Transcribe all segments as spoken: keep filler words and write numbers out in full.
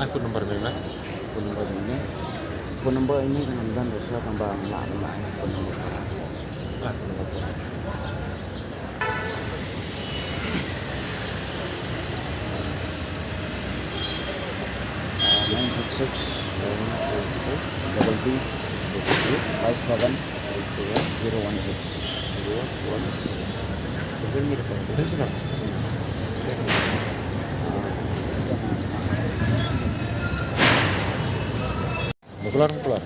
Ai phone number mynta. Phone number mynta. Phone number mynta kan ym don, sa tang ba nga lah, lah ai phone number para. Ai phone number para. Ah, nine eight six, nine eight six, double two, double two, five seven, eight seven, zero one six. Zero one six. Makular, makular.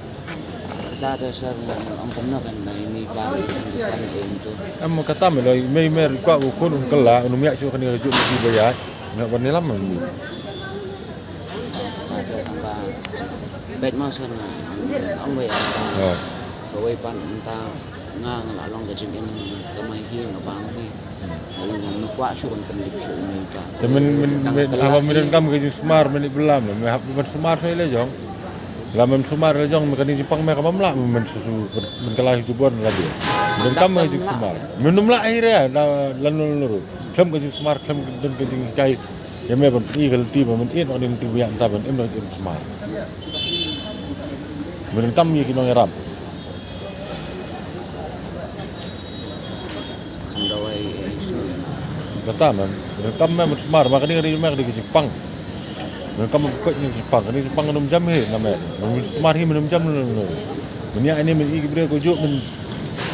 Kata da sir, ong kumno kan, na ini pa, kan, kan, kan, tu. Em, kata me lo, me, me, rikwa, u kun, un kala, un miak, shu, kan, ni, raju, ni, bayar. Nggak bernilam, ni. Kata, apa, bet, mau, sir, ong, ong, bayar, apa. Oh. Kawei pan, entah, nga, nga, la, long, ka, jingim, ka, mai, hi, nga, bang, hi. Nga, nga, nga, kwah, shu, kan, kan, dik, shu, ini, ka. Te men, men, men, haba men donkam ka jingsumar, men i belam, men hap, men sumar, shu, i le, jong. La men sumar la jong, men kane jingpang me ka bym lah, men su, su, men kylla jubor la dei. Men kam me jingsumar. Men ym lah hi re, la, la nul nul. Khlem ka jingsumar, khlem don ka jinghikai. Ïa me ban pyni ka lynti ba men ïeit na ka lynti biang ta ban im na ka jingsumar. Men kam ïa ki nongïarap. Kata man, kam me, men sumar, ma kane ka dei me ka dei ka jingpang. Men kam me peit ka jingpang, kane ka jingpang kan ym jam hi na me. Men sumar hi men ym jam na me. Men ïa ine men i ki briew ko juk men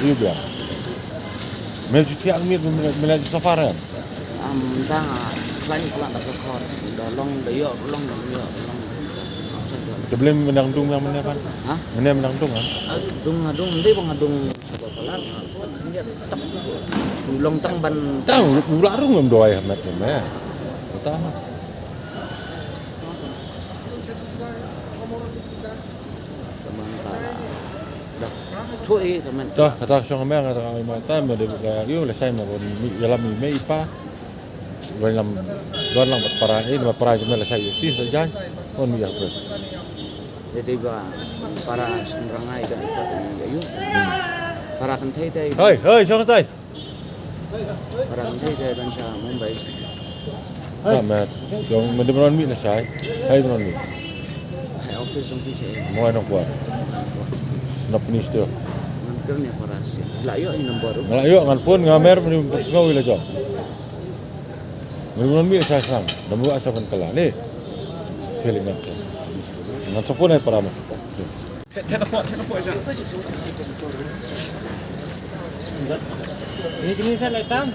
ïa biang. Me ju thiah miet men, men la ju safar em. Am, da khlaiñ khlaiñ da ka khor. Da long da ïoh, long da ïoh, long. Te blem men nang dung yang men ïa pan. Ha? Men ïa men nang dung, ha? Ah, dung, dung, dei bang dung. Sabo palar, ha? Kan ïa tap. Long tang ban. Tang, u la rung em doi, ha, met em, eh. Kata, ha. Teman ka. Dah. Tuh, eh, teman. Dah, kata shong me, kata me, kata me, dei ka, ïoh, la sai me, ïalam me, i pa. Wan lam, wan lam bad para, eh, bad para jong me la shai justice sa jai. Wan mi ya pres. Jadi ba para sengrangai dan ikut yang ayu. Para kynthei tei. Hei, hei, shong tai. Para kynthei tei ban sha Mumbai. Ka met, jong me dei ban wan mi la shai. Hei ban wan mi. Hei office jong phi sha. Mo nong kwar. Snap ni sto. Ngan kren ïa para si. La ïoh i number. La ïoh ngan phone nga mer me dei ban sngew ïa la jong. Ngan mih sa sang, da mih sa ban kala ne. Kali ngan. Ngan sa phone ai para mo. Ini, ini sa letan.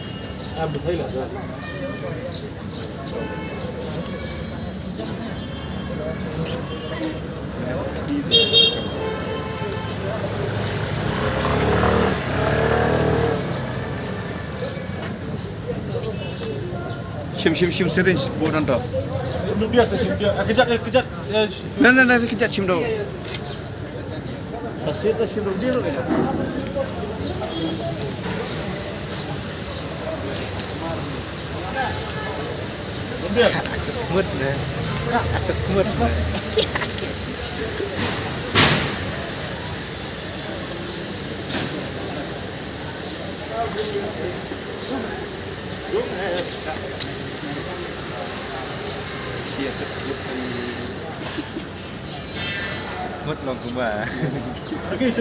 Shim, shim, shim syringe, buh don to. Kejap, eh, kejap, eh. Na, na, na, kejap, shim do. Sa syringe, shim do, dia lo, kejap. Mut ne. Mut ne. Mut long kumba.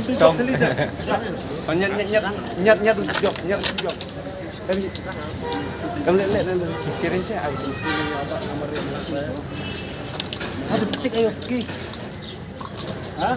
Stop. Nyat, nyat, nyat, nyat, nyat, jok, nyat, jok. Kam, kam leh, leh, leh, leh. Siren siya, ay, siren niya, ada nomor dia. Satu plastik, ayo, okey. Ha?